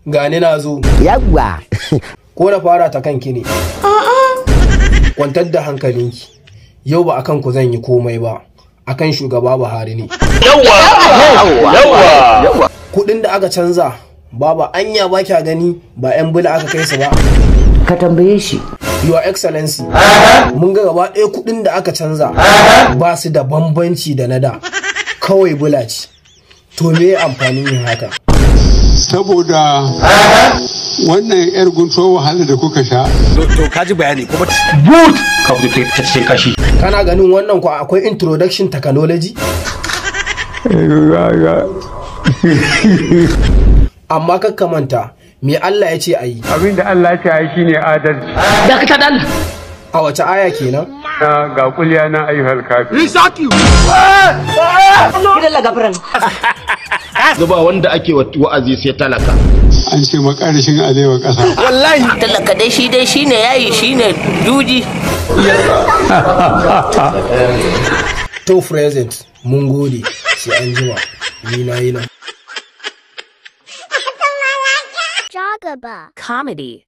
Gani na zo. Yawwa. Ko na fara ta kanki ne? Kwantar da hankalinki. Yau ba akan ku zan yi komai ba. Akan shugaba Buhari ne. Yawwa! Yawwa! Kuɗin da aka canza, baba anya ba kya gani ba 'yan bula aka kai su ba. Ka tambaye shi. Your Excellency, mun ga gaba ɗaya kuɗin da aka canza ba su da bambanci da na da. Kawai bula ce. To me amfanin yin haka? Saboda wannan yar guntuwar wahala da kuka sha. To ka ji bayani kuma Boot! Ka fito ta cikin kashi. Kana ganin wannan ko akwai introduction technology? Amma kakka manta, me Allah ya ce a yi? Abin da Allah ya ce a yi shine adalci. Dakata dan! A wace aya kenan? Na ga kulliya na ayyuhal kafir. Zuba wanda ake wa'azi sai talaka. An ce makarishin alewa ƙasa. Wallahi! Talaka dai shi dai shine yayi shine juji. To present, mun gode, sai an jima, ni na yi nan. Jagaba. Comedy.